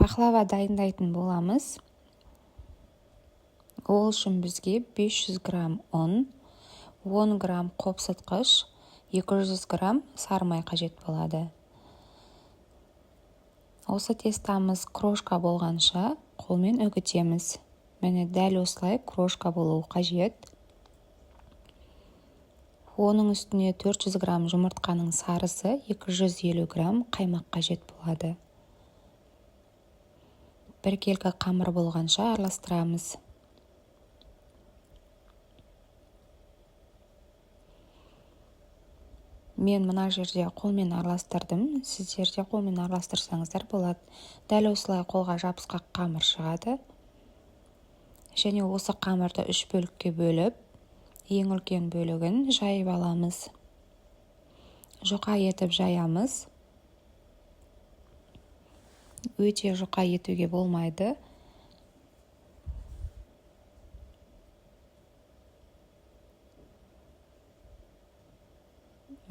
Пахлава дайындайтын боламыз. Ол үшін бізге 500 грамм ұн, 10 грамм қопсытқыш, 200 грамм сары май қажет болады. Осы тестамыз крошка болғанша қолмен үгітеміз. Міне, дәл осылай крошка болуы қажет. Оның үстіне 400 грамм жұмыртқаның сарысы, 250 грамм қаймақ қажет болады. Біркелкі қамыр болғанша араластырамыз. Мен мына жерде қолмен араластырдым, сіздер де қолмен араластырсаңыздар болады. Дәл осылай қолға жабысқақ қамыр шығады. Және осы қамырды үш бөлікке бөліп, ең үлкен бөлігін жайып аламыз. Жұқа етіп жаямыз. Өте жұқа етуге болмайды.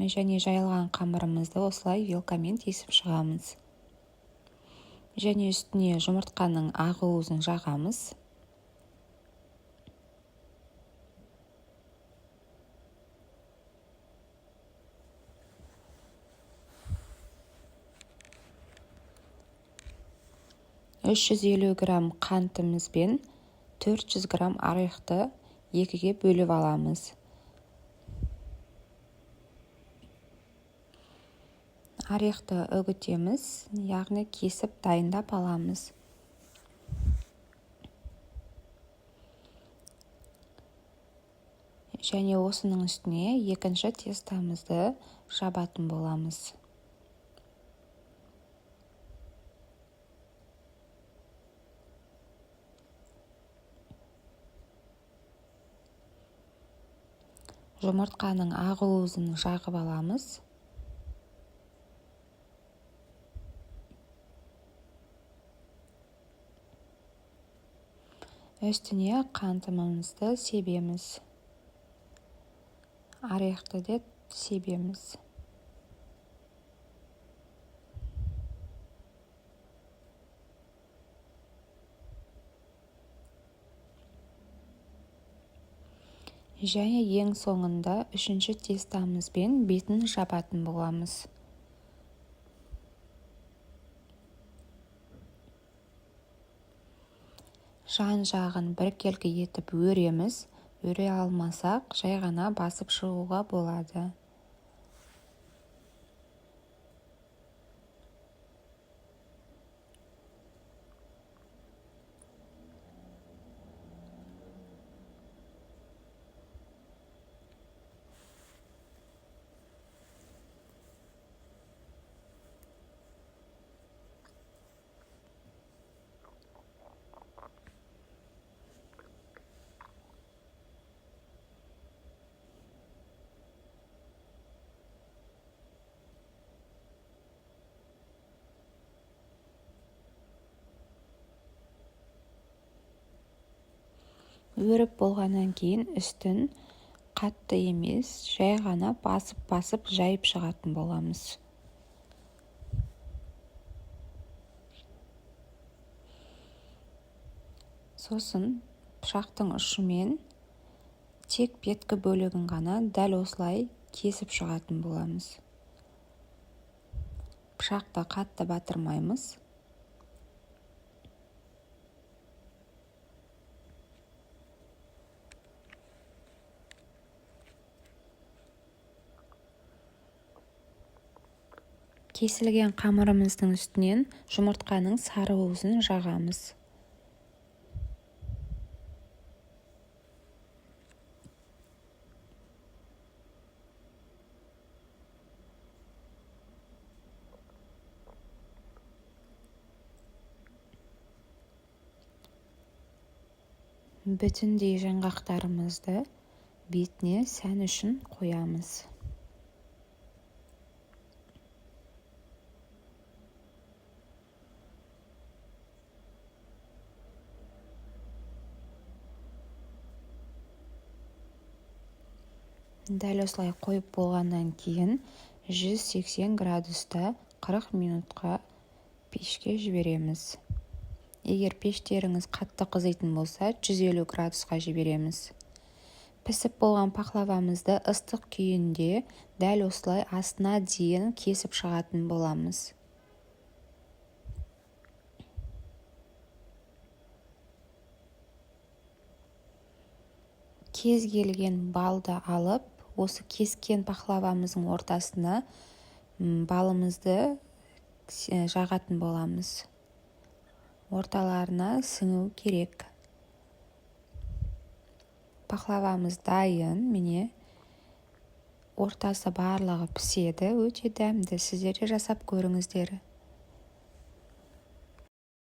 Және жайылған қамырымызды осылай вилкамен тесіп шығамыз. Және үстіне жұмыртқаның ақ уызын жағамыз. 350 грамм қантымызбен 400 грамм орехты екіге бөліп аламыз. Орехты үгітеміз, яғни кесіп дайындап аламыз. Және осының үстіне екінші тестамызды жабатын боламыз. Жұмыртқаның ақ уызын жағып аламыз. Үстіне қантымызды себеміз. Орехты де себеміз. Және ең соңында үшінші тестамызбен бетін жабатын боламыз. Жан-жағын біркелкі етіп өреміз. Өре алмасақ, жай ғана басып шығуға болады. Өріп болғаннан кейін үстін қатты емес, жай ғана басып-басып жайып шығатын боламыз. Сосын пышақтың ұшымен тек беткі бөлігін ғана дәл осылай кесіп шығатын боламыз. Пышақты қатты батырмаймыз. Кесілген қамырымыздың үстінен жұмыртқаның сары уызын жағамыз. Бүтіндей жаңғақтарымызды бетіне сән үшін қоямыз. Дәл осылай қойып болғаннан кейін 180 градуста 40 минутқа пешке жібереміз. Егер пештеріңіз қатты қызитын болса, 150 градусқа жібереміз. Пісіп болған пахлавамызды ыстық күйінде дәл осылай астына дейін кесіп шығатын боламыз. Кез келген балды алып, осы кескен пахлавамыздың ортасына балымызды жағатын боламыз. Орталарына сіңу керек. Пахлавамыз дайын, міне. Ортасы барлығы піседі, өте дәмді. Сіздер де жасап көріңіздер.